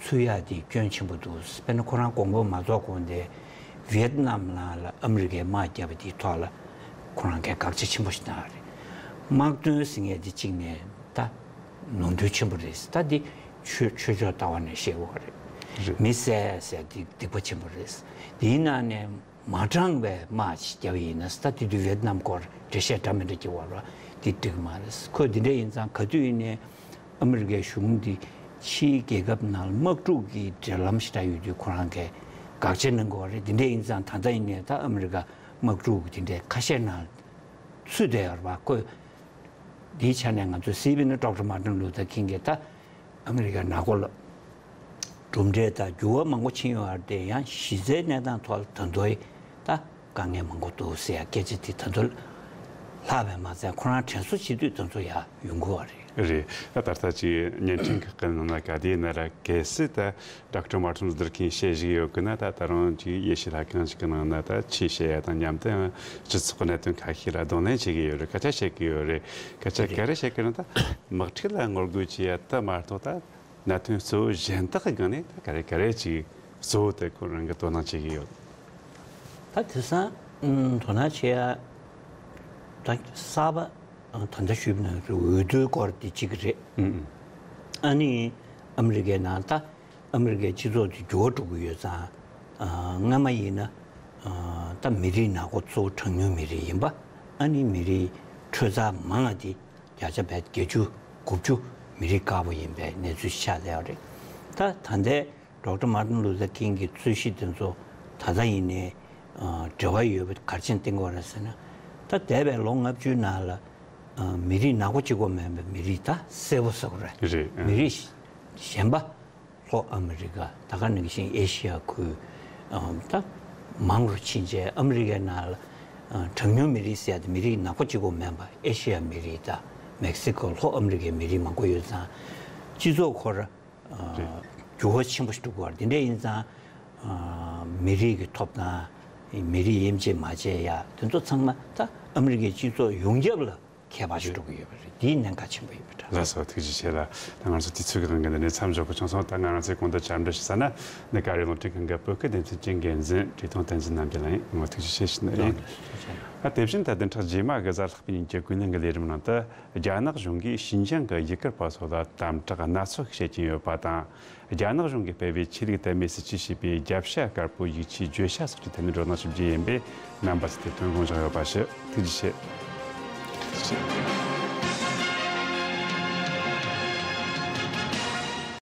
ཚུད་ཡག་དེ་སྐྱོན་ཆེན་པོ་འདུག་དཔེར་ན་ཁོ་རང་གོང་བུ་མ་རྫོགས་གོང་དེ་ཝི་ཡེད་ནམ་ནང་ལ་ཨ་མི་རི་ཀས་དམག་བརྒྱབ་པ་དེའི་ཐོག་ལ་ཁོ་རང་གིས་དགག་བྱ་ཆེན་པོ་ཞིག་གནང་བ་རེད། དམག་དོན་ཟེར་མཁན་དེ་གཅིག་ནས་ད་ནོར་འཁྲུལ་ཆེན་པོ་རེད། ད་འདི་ཆོས་ཆོས་ཕྱོགས་ལྟ་བ་ནས་བཤད་དགོས་པ་རེད། རེད། མི་བསད་ཟེར་དེ་སྡིག་པ་ཆེན་པོ་རེད། དེའི་ནང་ནས་མ་དྲང་བའི་དམག་ཅིག་བརྒྱབ་ཡིན་ན། ད་དེ་དུས་ཝི་ཡེད་ནམ་སྐོར་འགྲེལ་བཤད་འདྲ་མི་འདྲ་བགྱི་བ་ར་དེ་འགྲིག་མ་རེད། ཁོས་དེ་འདྲ་ཡིན་ཙང་ག་དུས་ཡིན་ནའི་ཨ་མི་རི་ཀའི་གཞུང་འདི་ཕྱིའི་རྒྱལ་ཁབ་ནང་ལ་དམག་འཁྲུག་གི་འབྲེལ་ལམ་ཞིག་འདྲ་ཡོད་དུས་ཁོ་རང་གིས་དགག་བྱ་གནང་དགོས་པ་རེད། དེ་འདྲ་ཡིན་ཙང་ད་ལྟ་ཡིན་ནའི་ད་ཨ་མི་རི་ཀ་དམག་འཁྲུག་དེ་འདྲའི་ཁ་ཤས་ནང་ཚུད་བསྡད་ཡོད་རེད་པ། ཁོས་འདིའི་ཆ་ནས་ང་ཚོས་གཟིགས་པ་ཡིན་ན་ཌོག་ཊར་མར་ཏིན་ལུ་ཐར་ཀིང་གིས་ད་ཨ་མི་རི་ཀ་ནག་པོ་ལ་གྲུབ་འབྲས་དང་འགྱུར་བ་མང་པོ་ཕྱིན་ཡོད་རེད་དེ། ཡང་གཞི་རྩའི་གནས་སྟངས་ཐོག་ལ་ད་དུང་ ད་དཀའ་ངལ་མང་པོ་འདུག་ཟེར་ཡ་སྐད་ཆ་དེ་ད་དུང་ལྷག་པས་མ་ཚད་ཁོ་རང་དྲན་གསོ་བྱེད་དུས་དེ་ཚོ་ཡ་ཡོང་གི་བ་རེད། རེད། ད་ད་ལྟ་ཅིག་བརྙན་འཕྲིན་གྱི་སྐད་ནང་ན་ག་དེ་ན་ར་གལ་སྲིད་ད་ཌོག་ཊར་མར་ཊིན་ལུ་ཐར་ཁིང་བཤད་བཞིན་ཡོད་གི་ན། ད་ད་རུང་ཅིག་དབྱེ་ཞིབ་ལྷ་ཁང་ཞིག་གི་ནང་ན་ད་ཆོས་བཤད་ཡ་དང་མཉམ་དུ་སྤྱི་ཚོགས་ཀྱི་གནད་དོན་ཁ་ཤས་ལ་གདོང་ལེན་བྱེད་ཀྱི་ཡོད་རེད། སྐད་ཆ་བཤད་ཀྱི་ཡོད་རེད། སྐད་ཆ་ག་རེ་བཤད་ཀྱི་ན་ད་དམག་འཁྲུག་ལ་ངོ་རྒོལ་བྱེད་ཡ་ད་མ་གཏོགས་ད་གནད་དོན་གཙོ་བོ་གཞན་དག་གི་སྒང་ནས་ད་ག་རེ་ག་རེ་ཅིག་གཙོ་བོ་དེ་ཁོ་རང་གི་དོ་སྣང་བྱེད་ཀྱི་ཡོད། ད་དེང་སང་ཨུམ་དོ་སྣང་བྱེད་ཡ་ད་གསར་པ་ཨ་ད་ལྟ་ཞུས་པ་ནང་བཞིན་འོས་བསྡུའི་སྐོར་དེ་གཅིག་རེད། ཨུམ་ཨུམ། ཨ་ནི་ཨ་མི་རི་ཀའི་ནང་ད་ཨ་མི་རི་ཀའི་སྤྱི་ཚོགས་དེ་འགྱུར་བ་འགྲོ་གི་ཡོད་ཙང་། ཨ་སྔ་མ་ཡིན་ན་ཨ་ད་མི་རིགས་ནག་པོ་གཙོ་བོ་གྲངས་ཉུང་མི་རིགས་ཡིན་པ། ཨ་ནི་མི་རིགས་ཁྲོད་ཚང་མང་ང་དེ་བརྒྱ་ཆ་བརྒྱད་ཅུ་དགུ་བཅུ་མི་རིགས་དཀར་པོ་ཡིན་པའི་གནས་ཚུལ་ཆགས་བསྡད་ཡོད་རེད། ད་ད་ལྟའི་ཌོག་ཊར་མར་ཊིན་ལུ་ཐར་ཁིང་གི་རྩོད་གཞི་དེ་ཚོ་ད་ལྟ་ཡིན་ནའི་ཨ་འབྲེལ་བ་ཡོད་པ་ག་རེ་བྱས་ནས་བསྟན་གྱི་ཡོད་རེད་ཟེར་ན། ད་འདས་པའི་ལོ་ལྔ་བཅུའི་ནང་ལ་ཨ་མི་རིགས་ནག་པོ་གཅིག་པོ་མིན་པའི་མི་རིགས་ད་སེར་པོ་ཟེར་དགོས་རེད། རེད། ཨ་མི་རིགས་གཞན་པ་ལྷོ་ཨ་མི་རི་ཀ། ད་ག་ནང་བཞིན་ཨེ་ཤི་ཡ་ཁུལ་ཨ་ད་མང་རུ་ཕྱིན་བྱས། ཨ་མི་རི་ཀའི་ནང་ལ་ཨ་གྲངས་ཉུང་མི་རིགས་ཟེར་ཡ་དེ་མི་རིགས་ནག་པོ་གཅིག་པོ་མིན་པ་ཨེ་ཤི་ཡ་མི་རིགས་དང་མེག་སི་ཀོ་ལྷོ་ཨ་མི་རི་ཀའི་མི་རིགས་མང་པོ་ཡོད་ཙང་། སྤྱི་ཚོགས་ཁོ་ར་ཨ་རེད། འགྱུར་བ་ཆེན་པོ་ཞིག་འགྲོ་གི་ཡོད་རེད། དེ་འདྲ་ཡིན་ཙང་ཨ་མི་རིགས་ཀྱི་ཐོབ་ཐང་། མི་རིགས་དབྱེ་འབྱེད་མ་བྱས་ཡ་དེ་ཚོ་ཚང་མ་ད་ཨ་མི་རི་ཀའི་སྤྱི་ཚོགས་ཡོངས་ཁྱབ་ལ་ཁྱད་པར་ཞིག་འགྲོ་གི་ཡོད་པ་རེད། འདིའི་གནད་འགག་ཆེན་པོ་ཡོད་པ་འདྲ། ལགས་སོ། ཐུགས་རྗེ་ཆེ་ལགས། ད་ང་ཚོ་དུས་ཚོད་ཀྱི་དབང་གིས་འདི་ནས་མཚམས་འཇོག་དགོས་བྱུང་སོང་། ད་ང་རང་ཚོས་གོང་དུ་བཅར་འདྲི་ཞུ་ས་ན་ནི་ཀ་རེ་རླུང་འཕྲིན་ཁང་གི་བོད་སྐད་སྡེ་ཚན་གྱི་འགན་འཛིན་བཀྲས་མཐོང་བསྟན་འཛིན་རྣམ་རྒྱལ་ལགས་ཡིན། ངོ་། ཐུགས་རྗེ་ཆེ་ཞུ་ནི་ཡིན། ད་དེ་བཞིན་ད་བདུན་ཕྲག་རྗེས་མ་གི་གཟའ་ལྷག་པའི་ཉིན་གྱི་ཀུན་གླེང་གི་ལས་རིམ་ནང་དུ་རྒྱ་ནག་གཞུང་གིས་ཞིན་ཅང་གི་ཡུལ་གར་པ་ཚོ་ལ་དམ་དྲག་སྣ་ཚོགས་ཤིག་བྱེད་ཀྱིན་ཡོད་པ་དང་། རྒྱ་ནག་གཞུང་གིས་སྤེལ་བའི་ཆོས་ལུགས་དད་མོས་སྲིད་ཇུས་ཞེས་པའི་རྒྱབ་ཤ་དཀར་པོ་ཡིག་ཆའི་བརྗོད་བྱ་སོགས་ཀྱི་ཐད་ནས་བགྲོ་གླེང་ཞུ་རྒྱུ་ཡིན་པས། རྣམ་པ་ཚོས་དེ་དོན་དགོངས་འཇགས་ཡོད་པ་ཞུ། ཐུགས་རྗེ་ཆེ།